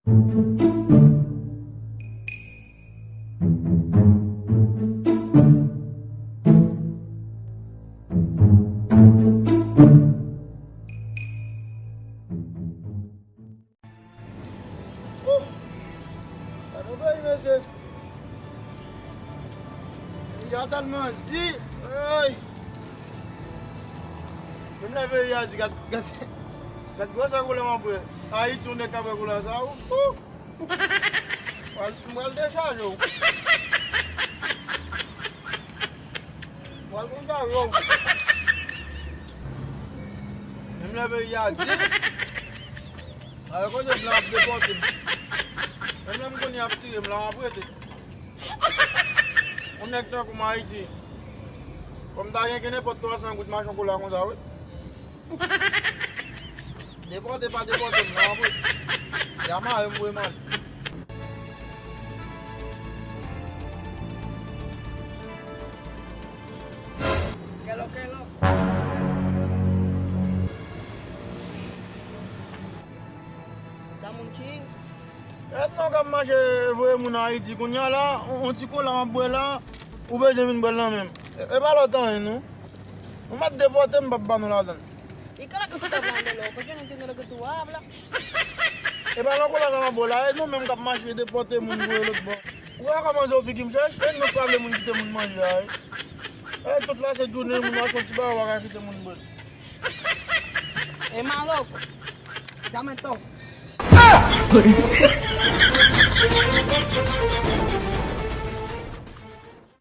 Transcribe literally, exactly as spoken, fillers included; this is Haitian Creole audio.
Gade yon peyi, mesye. Peyi a tèlman di, woy. Menm lè peyi a di, gad, gad, gad gwosè koulè m ap bwè. Ayiti, yon nèg k ap bwè koulè sa, ou fou. Pral, m pral dechaje w. Pral konn sa yo. Menm lè peyi a di, a kote blan ap depòte m. Menm lè m konnen y ap tire m la, m ap rete. Yon nèg tankou m Ayiti, fò m ta gen, gen nenpòt twa san goud machann kola konsa, wi. Depòte pa depòte m nan, wi. Ya mare m voye m ale. Kèlò, kèlò. Damoun King. Èt non k ap mache voye moun Ayiti. Kounye a la, on, on ti kola m ap bwè la, ou bezwen vin bwè l nan men m. E, e pa lòt anyen, non. Ou mèt depòte m, m p ap ba nou ladann. E kala ke tu te hablando, loco? Yo no entiendo lo que tú hablas. E pa nan kola sa m ap bwè la, e nou menm k ap mache depòte moun voye lòt bò. Ou wè kòman zo figi m chèch? E nou k pa vle moun kite moun manje a, wi. E tout la se jounen moun achte yon ti bagay, ou pa ka kite moun bwè l. E maloco. Dame todo.